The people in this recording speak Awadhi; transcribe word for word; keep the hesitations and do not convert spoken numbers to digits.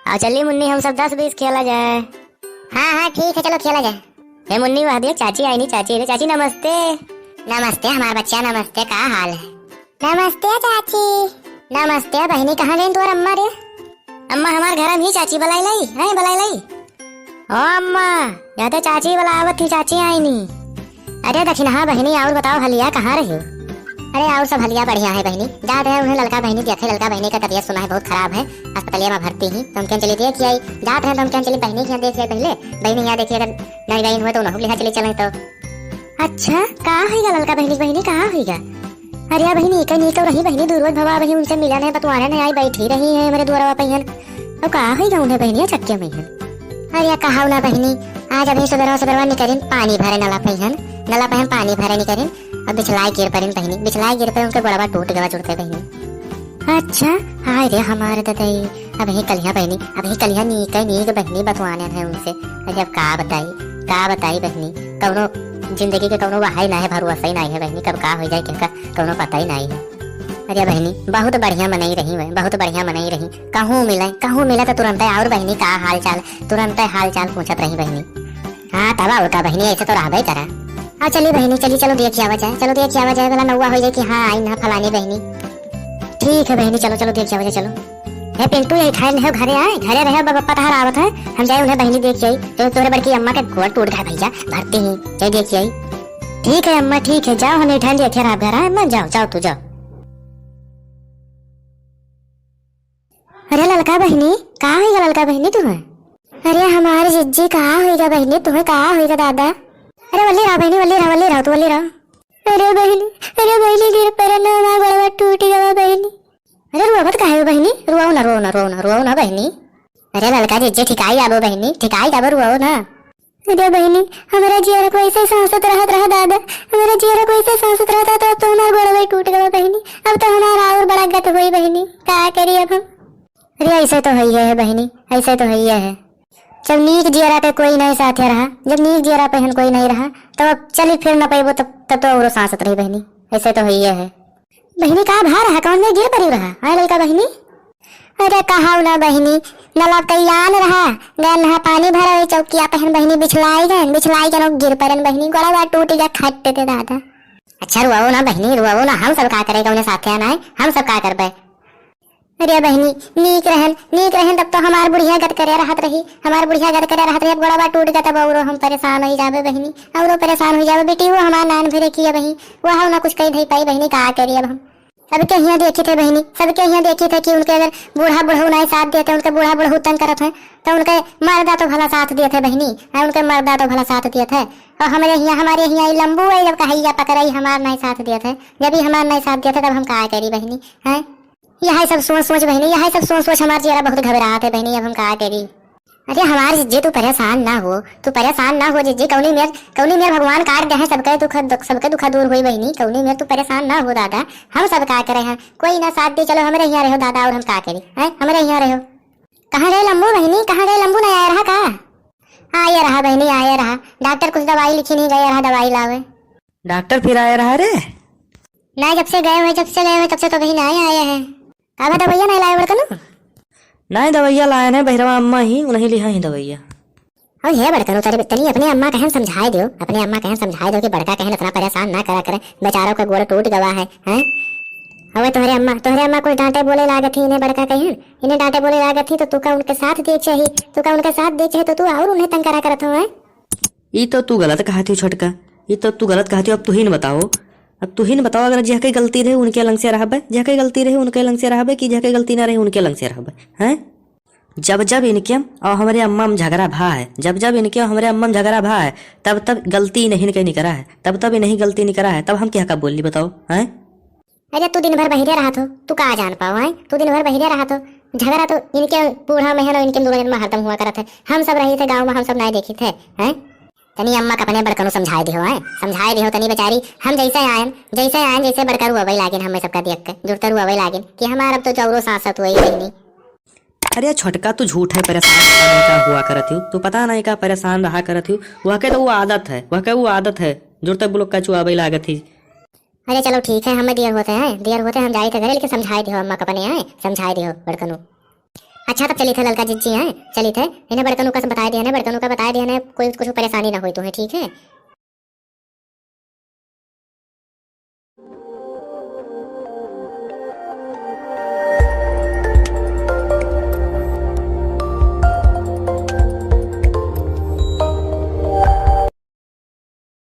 आ चली मुन्नी, हम सब दस बीस खेला जाए। हाँ, हाँ, ठीक है, चलो खेला जाए। हे मुन्नी, वह देख, चाची आई नी, चाची, अरे चाची, नमस्ते। नमस्ते, हमार बच्चा, नमस्ते, का हाल है? नमस्ते चाची। नमस्ते बहिनी, कहाँ गई तोर अम्मा रे? अम्मा हमार घर में ही, चाची बुलाई लाई, हैं, बुलाई लाई। ओ अम्मा, या तो चाची बुलावत ही, चाची आई नी। अरे दखिनहा बहिनी, और बताओ हलिया, कहाँ रहे हो? अरे और सब हलिया बढ़िया है बहिनी, जात है उन्हें ललका बहिनी देखे, ललका बहिनी का तबीयत सुना है बहुत खराब है, अस्पतालिया में भर्ती ही, तो हम कहेन चली देख आई, जात है तो हम कहेन चली बहिनी के यहाँ देख आई पहले, बहिनी यहाँ देखिए अगर नहीं गई हुए तो उन्हों के यहाँ चली चले तो। अच्छा, का होइगा ललका बहिनी, बहिनी का होइगा? अरे या बहिनी, इका नीक रही बहिनी, दू रोज भवा बहिनी उनसे मिलन है, बतवाने नहीं आई, बैठी रही है मेरे दुआरा पहियन। तो का होइगा उन्हें बहिनी, चक्के में है। अरे या कहा ना बहिनी, आज अभी सुबेरवा सुबेरवा निकरिन पानी भरे नला पहियन, नला पहियन पानी भरे निकरिन, अब बिछलाए गिर परिन बहिनी, बिछलाए गिर पर उनके गोड़वा टूट गवा जुड़ते बहिनी। अच्छा, हाय रे हमारे ददई, अबही कलिया बहिनी, अबही कलिया नीक है, नीक बहिनी बतवाने है उनसे। अरे अब का बताई, का बताई बहिनी, कौनो जिंदगी के कौनो वहाई ना है, भरोसा ही नहीं है बहिनी, कब का हो जाए, केका कौनो पता ही नहीं है। अरे बहिनी, बहुत बढ़िया मनई रही वह, बहुत बढ़िया मनई रही। कहूँ मिले, कहूँ मिले तो तुरंते और बहिनी का हाल चाल, तुरंते हाल चाल पूछत रही बहिनी। हाँ, तब और का बहिनी, ऐसे तो रहबे करा। हाँ, चली बहिनी, चली, चलो देख आवा जाए, चलो देख आवा जाए, भला नौवा हो जाए कि हाँ, आई ना फलानी बहिनी। ठीक है बहिनी, चलो, चलो देख आवा जाए, चलो। हे पिंटू, ये ठान ले हो घरे आए, घरे रहे, बप्पा तहार आवत है, हम जाए उन्हें बहिनी देख आई, तो तोरे बड़की अम्मा के गोड़ टूट गए भैया, भर्ती ही, जाए देख आई। ठीक है अम्मा, ठीक है, जाओ, हम ये ठान ले, खैर आप घर आए, अम्मा, जाओ, जाओ, तू जाओ। अरे ललका बहिनी, का होइगा ललका बहिनी तुम्हें? अरे हमारे जिज्जी, का होइगा बहिनी तुम्हें, का होइगा दादा? अरे वल्ली रहो बहिनी, वल्ली रहो, वल्ली रहो, तू वल्ली रहो। अरे बहिनी, अरे बहिनी, गिर पड़न ना, हमार गोड़वा टूट गवा बहिनी। अरे रुआवत काहे हो बहिनी? रुआओ ना, रुआओ ना, रुआओ ना, रुआओ ना बहिनी। अरे ललका जिज्जी, ठिकाई आबो बहिनी, ठिकाई आबो, रुआओ ना। अरे बहिनी, हमरा जियरा को ऐसे सांसत रहत रहा दादा, हमरा जियरा को ऐसे सांसत रहता तो अब तो हमार गोड़वा टूट गवा बहिनी, अब तो हमार और बड़ा गत होई बहिनी, का करी अब हम? अरे ऐसे तो है ही है बहिनी, ऐसे तो है ही है। जब नीक जियरा के कोई नहीं साथे रहा, जब नीक जियरा पे हन कोई नहीं रहा, तब अब चली फिर न पैबो, तब, तब तो औरो सांसत रही बहिनी, ऐसे तो है ही है। बहिनी का भा रहा, कौन में गिर पड़ी रहा, आए ललका बहिनी? अरे कहाऊ ना बहिनी, नला कइयान रहा, गए नहा पानी भरा वही चौकिया पहन बहिनी बिछलाई गए, बिछलाई गए गिर पड़न बहिनी, गोड़वा टूट गया खट दे दादा। अच्छा रुआओ ना बहिनी, रुआओ ना, हम सब का करे, कौने साथे आना है, हम सब का करबे? अरे बहिनी, नीक रहन, नीक रहन, तब तो हमार बुढ़िया गत करे रहत रही, हमार बुढ़िया गत करे रहत रही, अब गोड़वा टूट गया तब औरो हम परेशान हो जाबे बहिनी, औरो परेशान हो जाबे बेटी, वो हमार नान भरे की है बहिनी, वो हम ना कुछ कही धई पाई बहिनी, का करी अब हम? सबके हियाँ देखी थे बहिनी, सबके हियाँ देखी थे कि उनके अगर बूढ़ा बुढ़ऊ नाई साथ देते, उनके बूढ़ा बुढ़ऊ तंग करत हैं, तो उनके मर्दा तो भला साथ देते बहिनी, हाँ, उनके मर्दा तो भला साथ देते। और हमरे हियाँ, हमारे हियाँ ई लंबू है, जब कहैया पकड़ई हमार नाई साथ देते, जब ही हमार नाई साथ देते तब हम का करी बहिनी, हैं? यही सब सोच सोच बहिनी, यही सब सोच सोच हमार जियरा बहुत घबरात है बहिनी, अब हम का करी? अरे हमार जिज्जी, तू परेशान ना हो, तू परेशान ना हो जिज्जी, कौनी मेर, कौनी मेर भगवान काट दे हैं सबके दुख, दुख, सबके दुखा दूर होई बहिनी, कौनी मेर तू परेशान ना हो दादा, हम सब का करे हैं, कोई ना साथ दे, चलो हमरे यहाँ रहो दादा, और हम का करी, हैं, हमरे यहाँ रहो। कहाँ गए लंबू बहिनी, कहाँ गए लंबू, नहीं आया रहा का? आया रहा बहिनी, आया रहा, डॉक्टर कुछ दवाई लिखी नहीं गया रहा दवाई लावे। डॉक्टर फिर आया रहा रे? नहीं, जब से गए हुए, जब से गए हुए तब से तो बहिनी आया, आया है। का बा दवैया नहीं लाए बड़कनू? नहीं, दवैया लाए नहीं, बहिरवा अम्मा ही, उन्हीं लिहा ही दवैया। और हे बड़कनू, तरे तनी अपने अम्मा कहन समझाए दियो, अपने अम्मा कहन समझाए दियो कि बड़का कहन इतना परेशान ना करा करे, बेचारों का गोड़ टूट गवा है, हैं? अबे तोहरे अम्मा, तोहरे अम्मा कुछ डांटे बोले लागत ही इन्हें बड़का कहन, इन्हें डांटे बोले लागत ही तो तू का उनके साथ देख चाहिए, तू का उनके साथ देख चाहिए तो तू और उन्हें तंग करा करत हो, हैं? ई तो तू गलत कहत हो छोटका, ई तो तू गलत कहत हो। अब तू ही न बताओ, अब तू ही न बताओ, अगर जेह के गलती रहे उनके लंग से रहबे, जेह के गलती रहे उनके लंग से रहबे कि जेह के गलती ना रहे उनके लंग से रहबे, हैं? जब जब इनके और हमरे अम्मा में झगड़ा भा है, जब जब इनके और हमरे अम्मा में झगड़ा भा है, तब तब गलती इन्हीं के निकरा है, तब तब इन्हीं गलती निकरा है, तब हम क्या का बोली बताओ, हैं? अरे तू दिन भर बहिरे रहत हो, तू का जान पाओ, हैं? तू दिन भर बहिरे रहत हो, झगड़ा तो इनके बूढ़ा में है ना, इनके दोनों जन में हरदम हुआ करत है। हम सब रही थे गाँव में, हम सब नाई देखी थे, हैं? तनी अम्मा का अपने बड़कनू समझाए दिहो, हैं? समझाए दिहो तनी बेचारी, हम जैसे आयन, जैसे आयन, जैसे बड़का रुआवे लागिन हमें सबका देख के, जुड़ते रुआवे लागिन कि हमार अब तो जौरो सांसत हुई बहिनी। अरे छोटका, तू झूठ है परेशान पता नहीं का हुआ करत हो, तू पता नहीं का परेशान रहा करत हो। वह के तो वो आदत है, वह के वो आदत है, जुड़ते बुलुक का चुआवे लागत ही। अरे चलो ठीक है, हमें देर होते हैं, देर होते हम जाई थे घरे, लेकिन समझाई दियो अम्मा का अपने, हैं, समझाई दियो बड़कनू। अच्छा, तब चलित है ललका जिज्जी, हैं, चलित है। इन्हें बड़कनू का सब बताए दिया है, बड़कनू का बताए दिया है, कोई कुछ परेशानी ना होई तुम्हें, ठीक है?